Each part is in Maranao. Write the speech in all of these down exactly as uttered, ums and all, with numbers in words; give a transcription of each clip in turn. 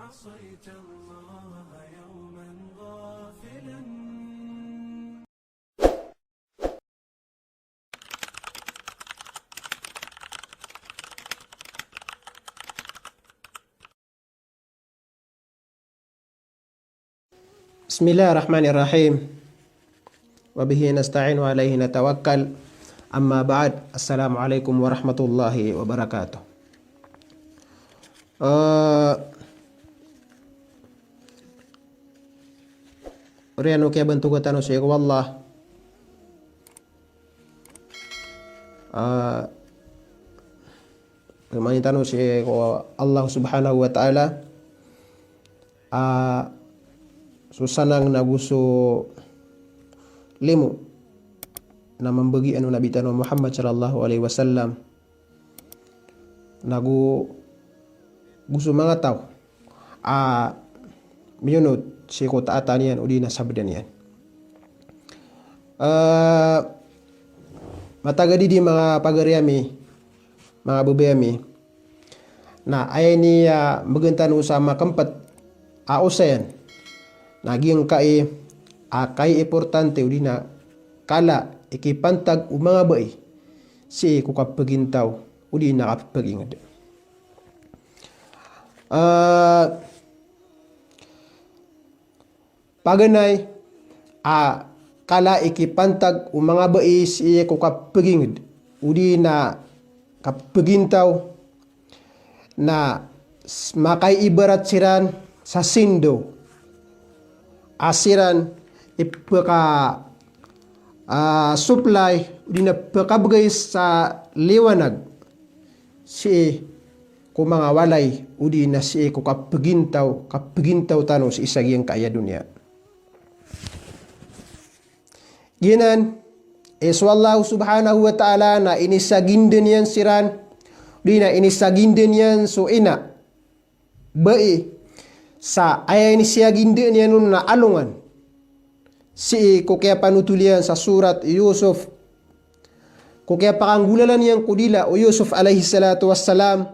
عصيت الله يوما غافلا. بسم الله الرحمن الرحيم. وبه نستعين وعليه نتوكل. أما بعد. السلام عليكم ورحمة الله وبركاته. Eh, oriyan o kiyabantoga tano sii ko Allah. Eh, Pamangnin tano sii ko Allah Subhanahu wa Ta'ala, a so sanang nago so limo na mambagian o Nabi tano Muhammad sallallahu alaihi wasallam, nago go so manga taw a miyonot sii ko taatan iyan odi na sabdan iyan. Eh, matagad idi manga pagari ami, manga babay ami, na aya ini a mbgan tano sa makmpt a osayan na giyangkai a kaiimportante odi na kala i kipantag o manga bai sii ko kapagintaw odi na kapagingd. Eh, paganay a kala i kipantag o manga bai sii ko kapagingd odi na kapagintaw na s-, makaiibarat siran sa sindaw a siran ipka, ah, supply odi na pkabgay sa liwanag sii ko manga walay odi na sii ko kapagintaw, kapagintaw tano sii sa giyangkaya doniya. Giyanan i so Allah Subhanahu wa Ta'ala na inisaginda niyan siran, odi na inisaginda niyan so ina, bai, sa aya inisagindaan iyan on na alongan sii ko kiyapanotol iyan sa surat Yusuf, ko kiyapakanggolalan iyan ko dila o Yusuf alayhis salatu wassalam,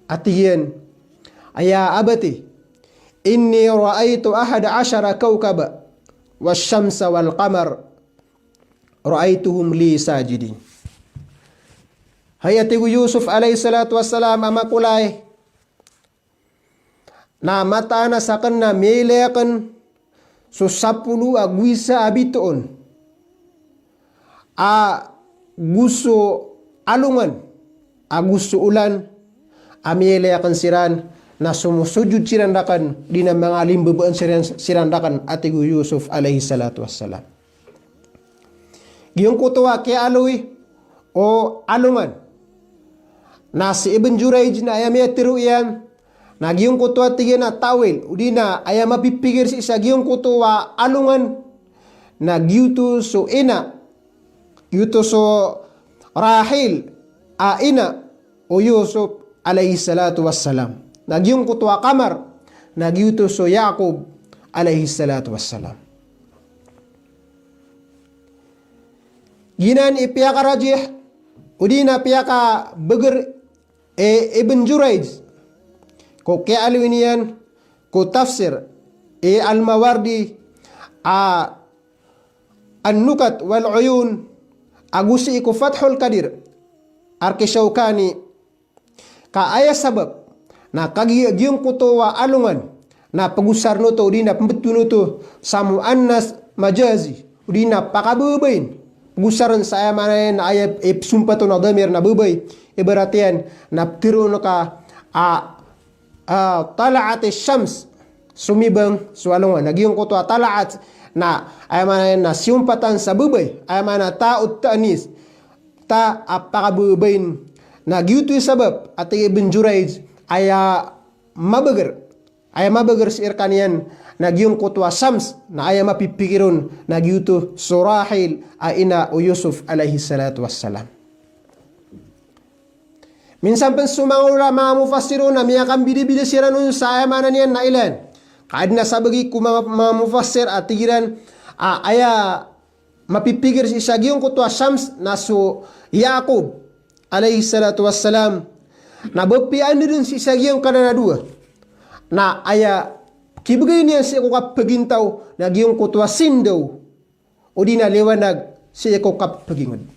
a tig iyan a, "Ya abati, inni ra'aytu ahada ashara kawkaba, wash-shamsa wal-qamara ra'aytuhum li sajidin." Hay, a tig o Yusuf alayhis salatu wassalam, a makolay, na mataan a sakn na miyailay akn so sapolo ago isa a bitoon ago so alongan ago so olan a miyailay akn siran, na somosojod siran rakn, odi na manga limbabaan siran, siran rakn, a tig o Yusuf alayhis salatu wassalam. Giyangkoto a kiyaaloy o alongan na si Ibn Jurayj na aya miyatharo iyan na giyangkoto a tig iyan a ta'wil, odi na aya mapipikir sii sa giyangkoto a alongan na giyoto so ina, giyoto so Rahil a ina o Yusuf alayhis salatu wassalam. Na giyangkoto a qamar na giyoto so Yaqub alayhis salatu wassalam. Giyanan i piyakarajih, odi na piyakabagr i Ibn Jurayj ko kiyaaloy niyan ko tafsir i Al-Mawardi a An-Nukat wal-Uyun, ago sii ko Fathul Qadir a rk i Shawkani, ka aya sabap na kagiya giyangkoto a alongan na pagosarn oto, odi na pmbtoon oto sa muannas majazi, odi na pakababain, pagosarn sa aya maana niyan na aya ipsompatan a damir na babay, ibarat iyan na ptharoon ka a, a, tala'at ash-shams, somibang so alongan. Na giyangkoto a tala'at na aya maana niyan na siyompatan sa babay, aya maana ta'ut ta'nis, ta a pakababain. Na giyoto i sabap, a tig i Ibn Jurayj, aya mabagr, aya mabagr sii rkaniyan na giyangkoto a shams na aya mapipikir on na giyoto so Rahil a ina o Yusuf alayhis salatu wassalam. Minsan pn so manga ulama, manga mufassirun na miyakambidabida siran on sa aya maana niyan na ilay. Ka adn a sabagi ko manga, manga mufassir a tig iran a aya mapipikir sii sa giyangkoto a shams na so Yaqub alayhis salatu wassalam, na ba piyaandadn sii sa giyangkanan a dowa na aya kibegay niyan sii ko kapegintaw na giyangkoto a sindaw odi na liwanag sii ko kapeginged.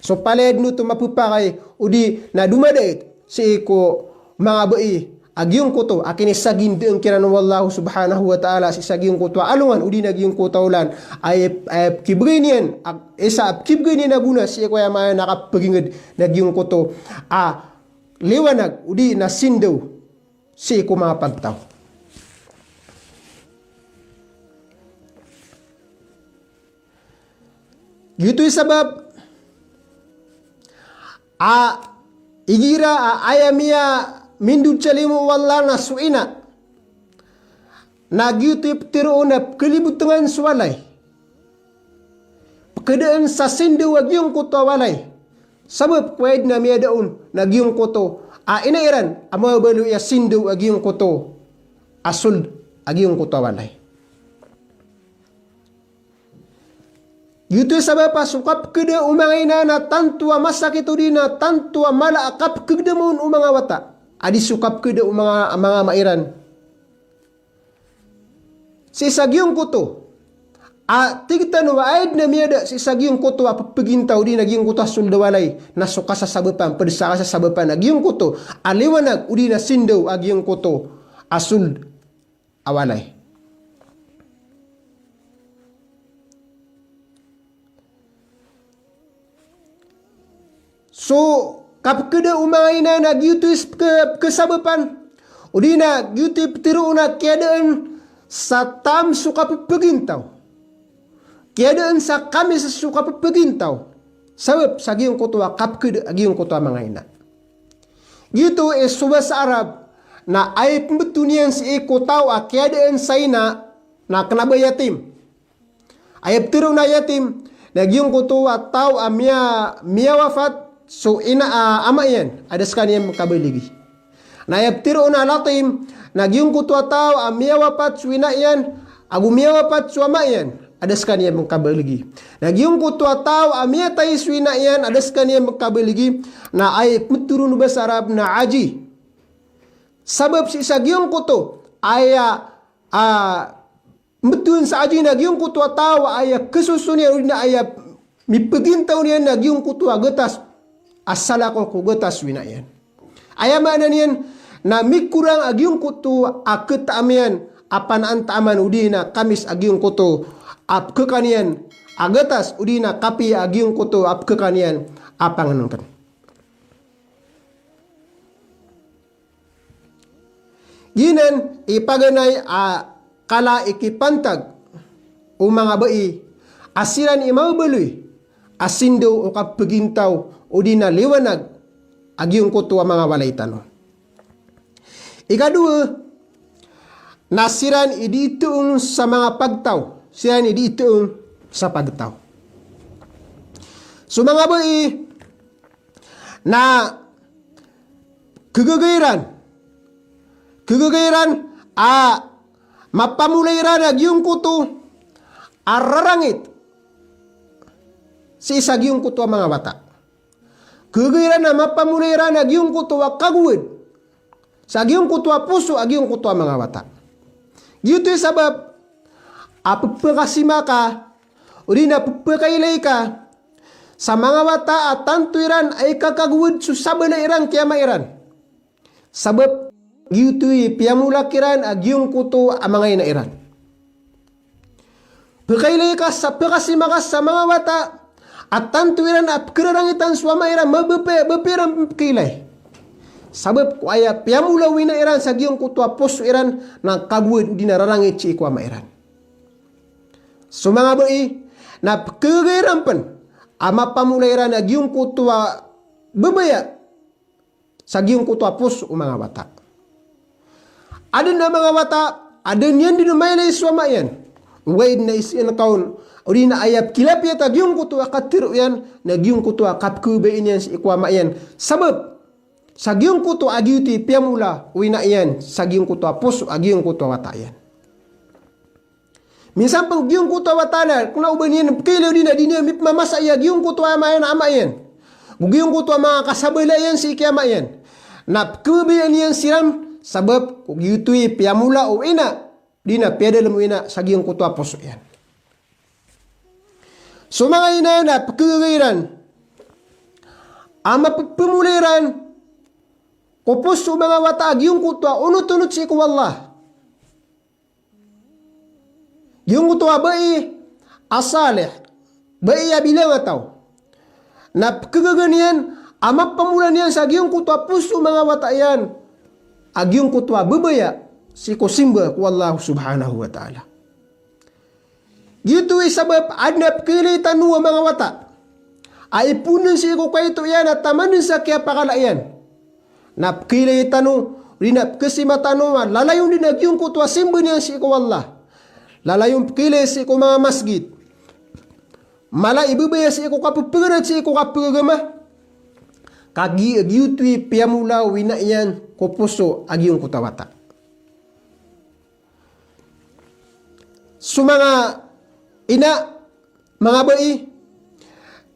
So palaya den oto mapepakay odi na domadait sii ko manga bai a giyangkoto a kinisagindaen kiran o Allah subhanahu wa ta'ala sii sa giyangkoto a alongan odi na giyangkoto a olan a, a, kibegay niyan a, isa a kibegay niyan a gona sii ko aya maana na kapeginged na giyangkoto a liwanag odi na sindaw sii ko manga pagtaw. Giyoto i sabap a igira a aya miyamindod sa limo o Allah na so ina, na giyoto i petero on a pekelibotengan so walay. Pekedaan sa sindaw a giyangkoto a walay. Sabap ko aya den a miyada on na giyangkoto a ina iran a mabaloy a sindaw a giyangkoto a sold a giyangkoto a walay. Giyoto i sabap a so kapekeda o manga ina na tanto a masakit odi na tanto a mala a kapekeda mambo o manga wata a di so kapekeda o manga, manga ama iran. Sii sa giyangkoto a tig tano a aya den a miyada sii sa giyangkoto a pepegintaw odi na giyangkoto a sold a walay na so kasasabapan, ped sa kasasabapan a giyangkoto a liwanag odi na sindaw a giyangkoto a sold a walay. So kapekeda o manga ina na giyoto i peke-, pekesabapan odi na giyoto i petero on a kiyadaan sa taam so kapepegintaw. Kiyadaan sa kamis so kapepegintaw. Sabap sa giyangkoto a kapekeda a giyangkoto a manga ina. Giyoto i so basa Arab na aya pembetowan iyan sii ko taw a kiyadaan sa ina na kena ba yatim. Aya petero on a yatim na giyangkoto a taw a miya, miyawafat so ina, a, ama iyan a da sekaniyan mengkabaligi. Na aya petero on a latim na giyangkoto a taw a miyawapat so ina iyan ago miyawapat so ama iyan a da sekaniyan mengkabaligi. Na giyangkoto a taw a miyatay so ina iyan a da sekaniyan mengkabaligi, na aya petero on o basa Arab na aji. Sabap sii sa giyangkoto aya, a, metowan sa aji na giyangkoto a taw a aya kesoson iyan odi na aya mipegintaw niyan na giyangkoto a getas a salakaw ko getas o ina iyan. Aya maana niyan na mikorang a giyangkoto a ketaam iyan a panantaaman odi na kamis a giyangkoto a pekekaniyan a getas odi na kapiya a giyangkoto a pekekaniyan a pangenengken. Giyanan i paganay a kala i kipantag o manga bai a siran i mabaloy a sindaw o kapegintaw odi na liwanag a giyangkoto a manga walay tano. Ikadowa na siran i di itoong sa manga pagtaw, siran i di itoong sa pagtaw. So manga bai na kegegay iran, kegegay iran a mapamolay iran a giyangkoto a rarangit sii sa giyangkoto a manga wata. Kegegay iran a mapamolay iran a giyangkoto a kagowad sa giyangkoto a poso a giyangkoto a manga wata. Giyoto i sabap a pepekasima ka odi na pepekailay ka sa manga wata a tanto iran a ikakagowad so sabala iran ki ama iran. Sabap giyoto i piyamola kiran a giyangkoto a manga ina iran. Pekailay ka sa, pekasima ka sa manga wata a tanto iran a pekerarangitan so ama iran, mabepe, bepe iran pekailay. Sabap ko aya piyamola o ina iran sa giyangkoto a poso iran na kagowad odi na rarangit sii ko ama iran. So manga bai na pekegegay iran pen a mapamolay iran a giyangkoto a babaya sa giyangkoto a poso o manga wata. Aden a manga wata a da niyan den mailay so ama iyan. Ogaid na isiin ka on odi na aya pekilapiyat a giyangkoto a katero iyan na giyangkoto a kapekebaya niyan sii ko ama iyan. Sabap sa giyangkoto a giyoto i piyamola o ina iyan sa giyangkoto a poso a giyangkoto a wata iyan. Minsan pen giyangkoto a wata na kena o ba niyan pekailay odi na di niyan mipemamasa iya giyangkoto a ama iyan, ama iyan. Go giyangkoto a manga kasabala iyan sii ki ama iyan. Na pekebaya niyan siran sabap ko giyoto i piyamola o ina, di na piyadalem o ina sa giyangkoto a poso iyan. So manga ina na pkagaga iran a mapphamola iran ko poso o manga wata a giyangkoto a onot-onot sii ko Allah. Giyangkoto a bai a salih, bai a bilangataw, na pkagaga niyan a mapphamola niyan sa giyangkoto a poso o manga wata iyan a giyangkoto a babaya sii ko simba ko Allah subhanahu wa ta'ala. Giyoto i sabap a adn a pkhailay tano a manga wata a ipoon dn sii ko kaito iyan a taman dn sa kiyapakala iyan. Na pkhailay tano, odi na pkhasima tano a lalayon dn a giyangkoto a simba niyan sii ko Allah. Lalayon pkhailay sii ko manga masgit. Mala i babaya sii ko kapphagarat sii ko kapphagagama. Ka gi-, giyoto i piyamola o ina iyan ko poso a giyangkoto a wata. So manga ina, manga bai,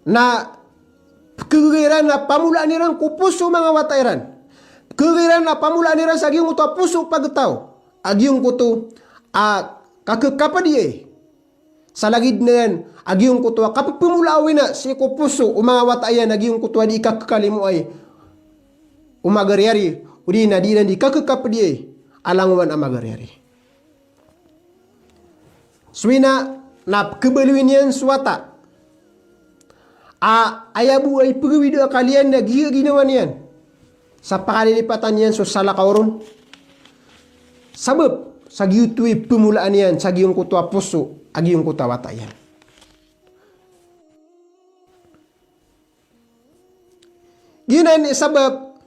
na pkhagaga iran na pamolaan iran ko poso o manga wata iran. Pkhagaga iran na pamolaan iran sa giyangkoto a poso o pagtaw a giyangkoto a kakhakapadiay. Sa lagid niyan a giyangkoto a kapphamola o ina sii ko poso o manga wata iyan a giyangkoto a di kakhalimoay o magariyari, odi na di iran di kakhakapadiay a langowan a magariyari. So ina na pkhabaloy niyan so wata a aya bo a ipgawid a akal iyan na giya ginawa niyan sa pakalilipatan iyan so salakaw ron. Sabap sa giyoto i phamolaan iyan sa giyangkoto a poso a giyangkoto a wata iyan. Giyanan i sabap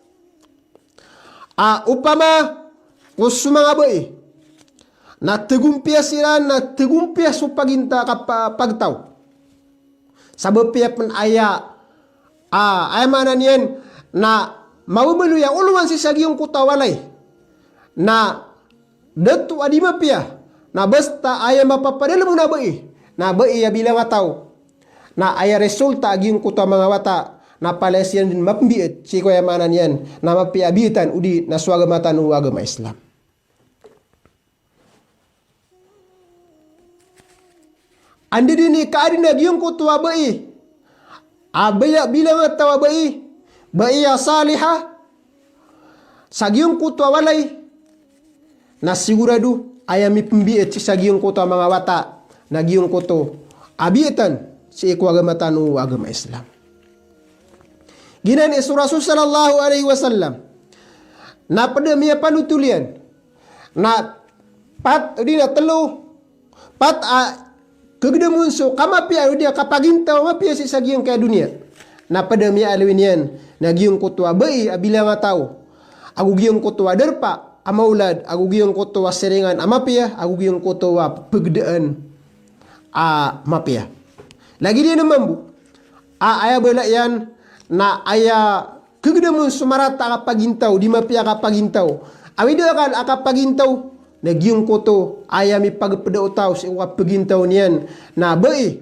a opama ko so manga bai na tagompiya siran, na tagompiya so paginta-, kapa-, pagtaw. Sabap iyan pen aya, a, aya maana niyan na mababaloy a olowan sii sa giyangkoto a walay. Na dato a di mapiya, na basta aya mapapadalem on a bai, na bai a bilangataw. Na aya resulta a giyangkoto a manga wata, na palaya siran den mapembiet, sii ko aya maana niyan, na mapiya a bietan odi na so agama tano a agama Islam. Anda den i kaadn a giyangkoto a bai a baya bilangataw a bai, bai a saliha, sa giyangkoto a walay, na sigurado aya mipembiet sii sa giyangkoto a manga wata na giyangkoto a bietan sii ko agama tano a agama Islam. Giyanan i so Rasul sallallahu alaihi wasallam na ped a miyapanothol iyan na pat, odi na telo, pat a kegedam on so kamapiya, odi na kapagintaw a mapiya sii sa giyangkaya doniya. Na ped a miyaaloy niyan na giyangkoto a bai a bilangataw, ago giyangkoto a darpa a maolad, ago giyangkoto a siringan a mapiya, ago giyangkoto a pegedaan a mapiya. Lagid iyan mambo a aya bala iyan na aya kegedam on so marata a kapagintaw, di mapiya a kapagintaw. Awid a akal a kapagintaw, na giyangkoto aya mipagpeda o taw sii ko kapagintaw niyan na bai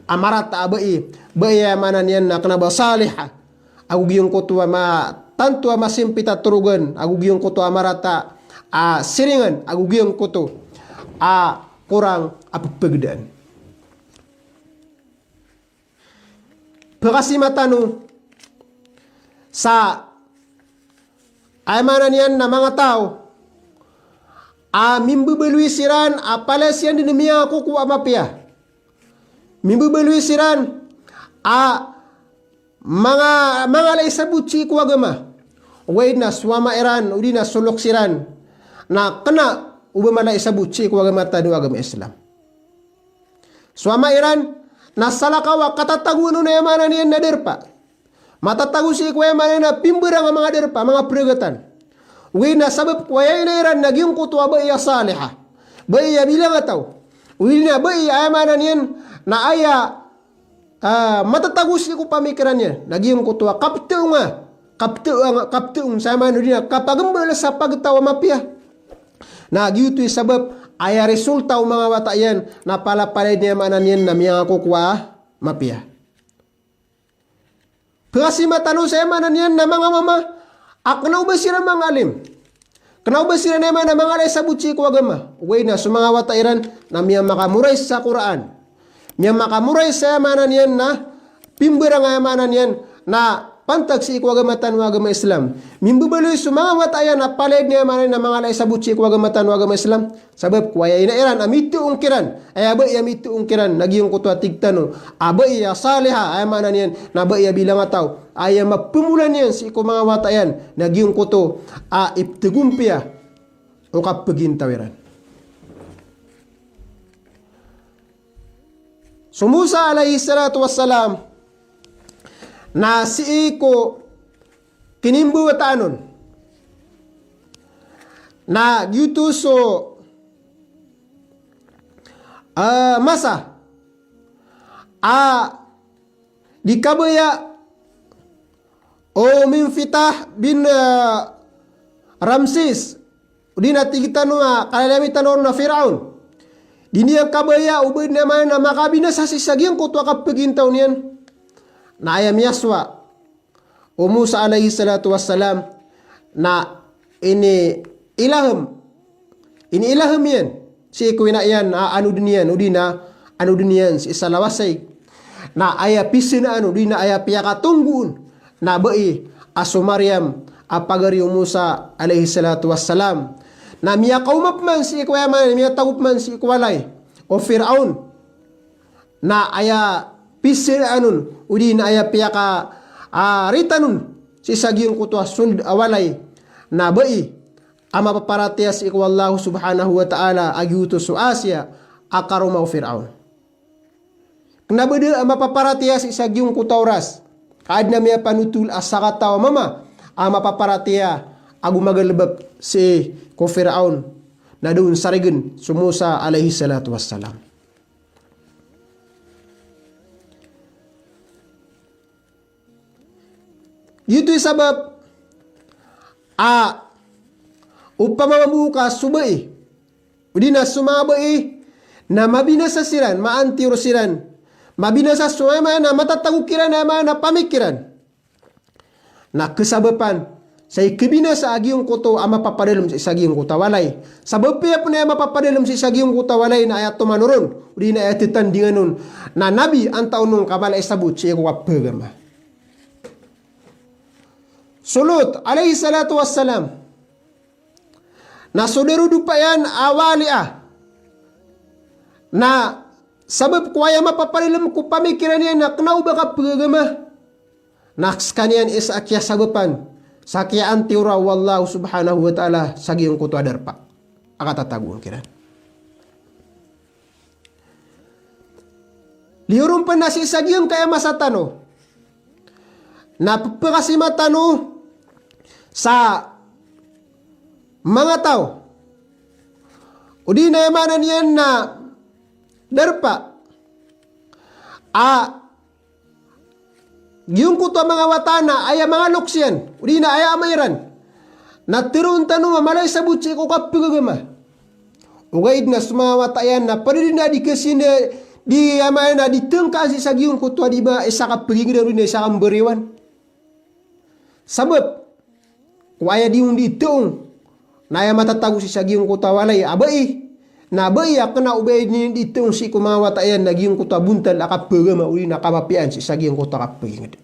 a marata a bai, bai a maana niyan na kena ba saliha, ago giyangkoto a ma-, tanto a masimpit a torogan, ago giyangkoto a marata a siringan, ago giyangkoto a korang a pepegedaan. Pekasima tano sa aya maana niyan na manga taw a mimbebaloy siran a palaya siran den miyangakoko a mapiya. Mimbebaloy siran a manga, manga mala i sabot sii ko agama. Ogaid na so ama iran, odi na so loks iran, na kena o ba mala i sabot sii ko agama tano a agama Islam. So ama iran na salakaw a katatagoan on a aya maana niyan na darpa. Matatago sii ko aya maana niyan na pimbarang a manga darpa, manga peregatan. Ogaid na sabap ko aya ina iran na giyangkoto a bai a saliha, bai a bilangataw, odi na bai a aya maana niyan na aya, ah, matatago sii ko pamikiran iyan na giyangkoto a kapetaonga, kapetaonga, kapetaong sa aya maana niyan na kapagembal sa pagtaw a mapiya. Na giyoto i sabap aya resulta o manga wata iyan na palapalaya den a aya maana niyan na miyangakoko a mapiya. Pekasima tano sa aya maana niyan na manga mama a kena o ba siran manga alim. Kena o ba siran aya maana na mangala i sabot sii ko agama. Ogaid na so manga wata iran na miyamakamoray sa Qur'an. Miyamakamoray sa aya maana niyan na pimbarang aya maana niyan na pantag sii ko agama tano a agama Islam. Mimbabaloy so manga wata iyan a palaya den aya maana niyan na mangala i sabot sii ko agama tano a agama Islam. Sabap ko aya ina iran a mitoong kiran, aya bai a mitoong kiran na giyangkoto a tig tano a bai a saliha, aya maana niyan na bai a bilangataw, aya mapemola niyan sii ko manga wata iyan na giyangkoto a iptegompiya o kapegintaw iran. So Musa alayhis salatu wassalam na sii ko kinimbawataan on na giyoto so, ah, masa a di kabaya o Minfitah bin, ah, Ramsis, o di na tig tano a, ah, kalalami tano ron na Firaun. Di niyan kabaya o ba den aya maana na makabinasa sii sa giyangkoto a kapegintaw niyan. Na aya miyasowa o Musa alayhis salatu wassalam na ini ilaham, ini ilaham iyan sii ko ina iyan a anoden iyan, o di na anoden iyan sii sa lawasayg. Na aya pisenaan, o di na aya piyakatonggoon na bai a so Maryam a pagari o Musa alayhis salatu wassalam. Na miyakaoma peman sii ko, aya maana, miyatago peman sii ko walay o Firaun. Na aya pisenaan on, o di na aya piyaka, ah, ritan on sii sa giyangkoto a sold a walay na bai a mapaparatiyaya sii ko Allah subhanahu wa ta'ala a giyoto so Asiya a karoma o Firaun. Kena ba da a mapaparatiyaya sii sa giyangkoto a oras ka aden a miyapanotol a sakataw a mama a mapaparatiyaya ago magalebek sii ko Firaun na da on sarigen so Musa alayhis salatu wassalam. Giyoto i sabap a opama mambo ka so bai, o di na so manga bai, na mabinasa siran, maantiyor siran, mabinasa so aya maana na matatago kiran, aya maana na pamikiran. Na kesabapan sa ikebinasa a giyangkoto a mapapadalem sii sa giyangkoto a walay. Sabap apiya pen aya mapapadalem sii sa giyangkoto a walay na aya tomanoron, o di na aya tetandingan on na nabi antaa on ka mala i sabot sii ko kapagama. So Lut alayhis salatu wassalam na so darodopa iyan a wali a, na sabap ko aya mapapadalem ko pamikiran iyan na kena o ba kapagama. Na sekaniyan i sa kiyasabapan sa kiyaantiyor o Allah subhanahu wa ta'ala sa giyangkoto a darpa a katatagoan kiran. Liyo ron pen na sii sa giyangkaya masa tano na pepekasima tano sa manga taw, o di na aya maana niyan na darpa a giyangkoto a manga wata na aya manga loks iyan, o di na aya ama iran, na teroon tano a mala i sabot sii ko kapagama. Ogaid na so manga wata iyan na ped den a di kesina, di aya maana na di tengkaan sii sa giyangkoto a di ba isa kapaginged o di na isa kambariwan. Sabap ko aya di on di teong na aya matatago sii sa giyangkoto a walay a bai, na bai a kena o ba di teong sii ko manga wata iyan na giyangkoto a bontal a kapagama o di na kamapiyaan sii sa giyangkoto a kapaginged.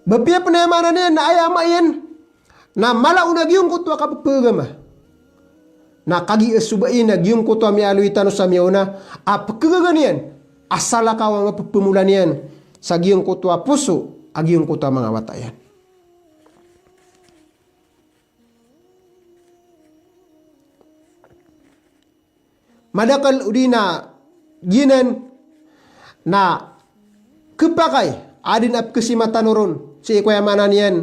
Ba apiya pen aya maana niyan na aya ama iyan na mala on a giyangkoto a kapagama. Na kagiya so bai na giyangkoto a miyaaloy tano sa miyaona a pekagaga niyan a salakaw a mapepemola niyan sa giyangkoto a poso a giyangkoto a manga wata iyan. Madakel o di na giyanan na kepakay a aden a pekesima tano ron sii ko aya maana niyan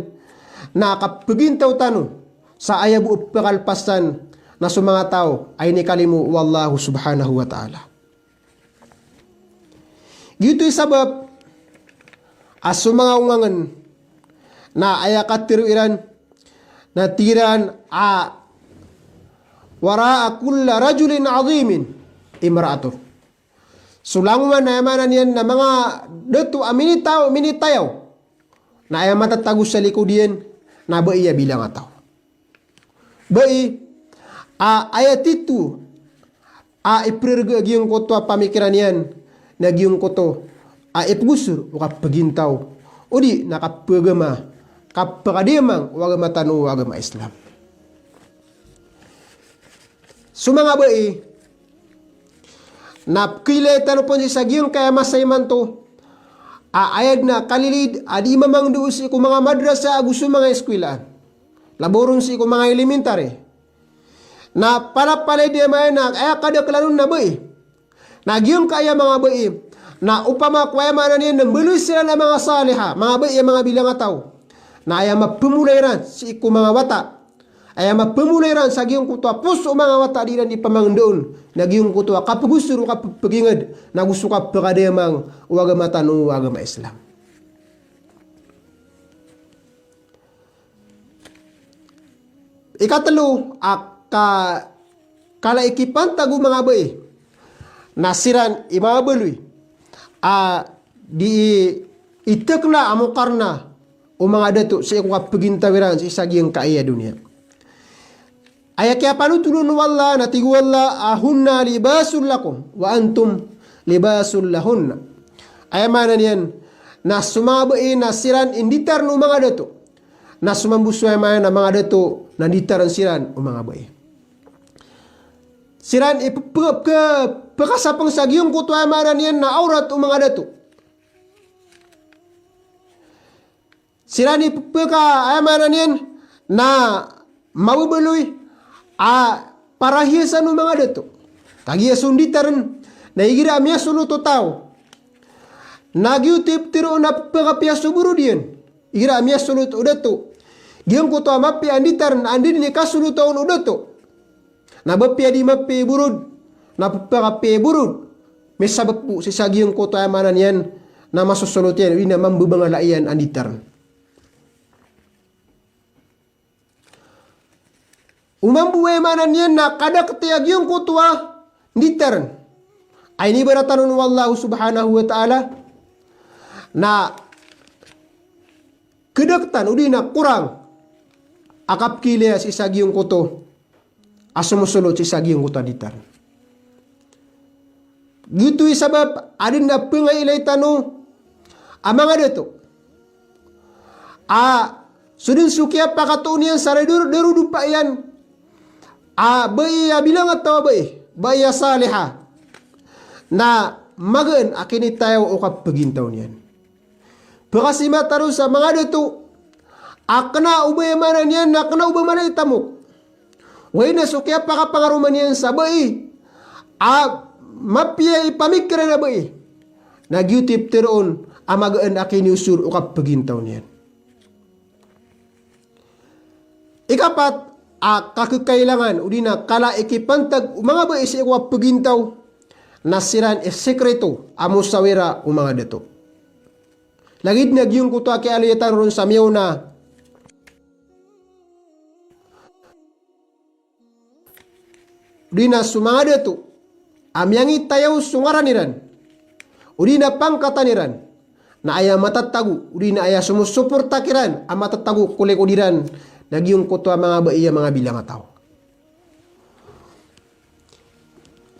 na kapegintaw tano sa aya bo a pekalpasan na so manga taw a inikalimo o Allah subhanahu wa ta'ala. Giyoto i sabap a so manga ongangen na aya katero iran na tig iran a, "Wara'a kulla rajulin azimin imra'atuh." So langowan na aya maana niyan na manga dato a minitaw, minitayaw na aya matatago sa likod iyan na bai a bilangataw. bai a aya tito a iprerega a giyangkoto a pamikiran iyan na giyangkoto a ipegosor o kapegintaw odi na kapegama, kapekadiyamang o agama tano a agama Islam. So manga bai na pekeilay tano pon sii sa giyangkaya masa imanto a aya den a kalilid a di mamangndao sii ko manga madrasa ago so manga iskwilaan, labaw ron sii ko manga elementary. Na palapalaya di aya maana na aya kadakelan on na bai na giyangkaya manga bai na opama ko aya maana niyan na mbaloy siran a manga saliha, manga bai a manga bilangataw, na aya mapemolay ran sii ko manga wata, aya mapemolay ran sa giyangkoto a poso o manga wata a di ran di pamangndao on na giyangkoto a kapegosor o kapepeginged na go so kapekadiyamang o agama tano a agama Islam. Ikatelo a ka, kala i kipantag o manga bai na siran i manga baloy a di itekna a mokarna o manga dato sii ko kapegintaw iran sii sa giyangkaya doniya. Aya kiyapanotol on o Allah na tig o Allah a, "Hunna libasun lakum wa antum libasun lahunna." Aya maana niyan na so manga bai na siran i nditaren o manga dato, na so mambo so aya maana na manga dato na nditaren siran o manga bai. Siran i pe, pe, pe, pekasapeng sa giyangkoto aya maana niyan na awrat o manga dato. Siran i pe, peka, aya maana niyan na mababaloy a parahiyasan o manga dato. Kagiya so nditaren na igira a miyasolot o taw na giyoto i petero on a pekapiya so borod iyan. Igira a miyasolot o dato, giyangkoto a mapiya a nditaren a anda den i kasolota on o dato, na ba piya di mapiya i borod na pepakapiya i borod. Misabap bo sii sa giyangkoto aya maana niyan na masosolot iyan odi na mambebangala iyan a nditaren. O mambo aya maana niyan na kadaketi a giyangkoto a nditaren a inibaratan on o Allah subhanahu wa ta'ala na kedaketan odi na korang a kapekeilaya sii sa giyangkoto a somosolot sii sa giyangkoto a nditaren. Giyoto i sabap a den a pengailay tano a manga dato a so den so kiyapakatoon iyan sa darodopa iyan a bai a bilangataw a bai, bai a saliha, na magaan a kinitayaw o kapegintaw niyan. Pekasima tano sa manga dato a kena o ba aya maana niyan na kena o ba mala i tamok. Oway na so kiyapakapangaroma niyan sa bai a mapiya i pamikiran a bai na giyoto i petero on a magaan a kiniosor o kapegintaw niyan. Ikapat a kakekailangan odi na kala i kipantag o manga bai sii ko kapegintaw na siran i sekreto a mosawira o manga dato. Lagid na giyangkoto a kiyaaloya tano ron sa miyaona, odi na so manga dato a miyangitayaw so ngaran iran odi na pangkatan iran, na aya matatago odi na aya somosoporta kiran a matatago ko likod iran na giyangkoto a manga bai a manga bilangataw.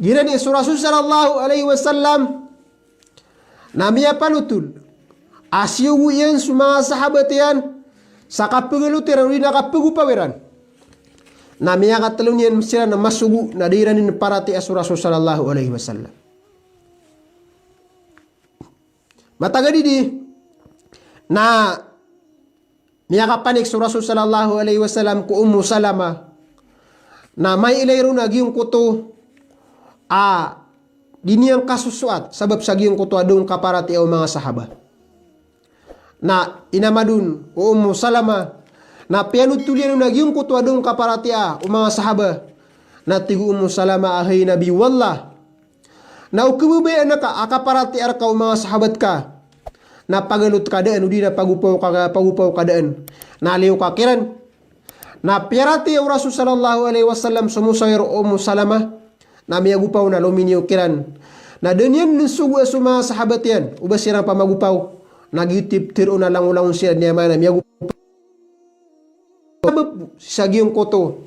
Giyanan i so Rasul sallallahu alaihi wasallam na miyapanotol a siyogo iyan so manga sahabat iyan sa kapegalot iran odi na kapegopaw iran. Na miyakatelo niyan siran a masogo na da iran den paratiyaya so Rasul sallallahu alaihi wasallam. Matagad idi na miyakapanik so Rasul sallallahu alaihi wasallam ko Ummu Salama na mailay ron a giyangkoto a di niyan kasosoat sabap sa giyangkoto a da on kaparatiyaya o manga sahaba. Na inamad on o Ummu Salama na piyanotol iyan on a giyangkoto a da on kaparatiyaya o manga sahaba. Na tig o Ummu Salama a, "Hay Nabi o Allah, na o kebabayaan ka a kaparatiyaya reka o manga sahabat ka na pagalot ka daan odi na pagopaw ka, pagopaw ka daan, na liyo ka kiran." Na piyaratiyaya o Rasul sallallahu alaihi wasallam so mosawir o Ummu Salama na miyagopaw na lominiyo kiran. Na da niyan den sogoa so manga sahabat iyan o ba siran pamagopaw. Na giyoto i petero on a langolangon siran, aya maana na miyagopaw sabap sa giyangkoto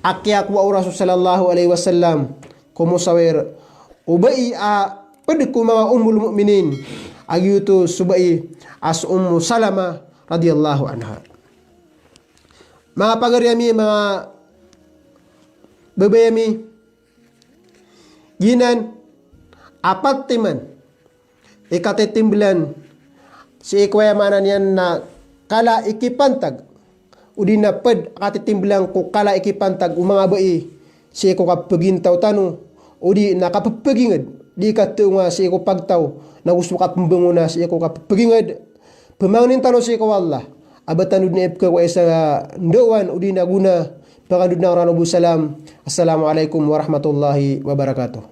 a kiyakowa o Rasul sallallahu alaihi wasallam ko mosawir o bai a pd ko manga Ummul Mu'minin, a giyoto so bai a so Ummu Salama radiyallahu anha. Manga pagari ami, manga babay ami, giyanan a pat timan i katitimblan sii ko, aya maana niyan na kala i kipantag, odi na pd a katitimblan ko kala i kipantag o manga bai sii ko kapagintaw tano, odi na kapapagingd, di katoonga sii ko pagtaw, na go so kapmbangona sii ko kapapagingd. Pmangnin tano sii ko Allah a ba tano dn ipkhakowa isa ndaowan, odi na go na pkandod na oran o bo salam. Assalamu alaikum warahmatullahi wabarakatuh.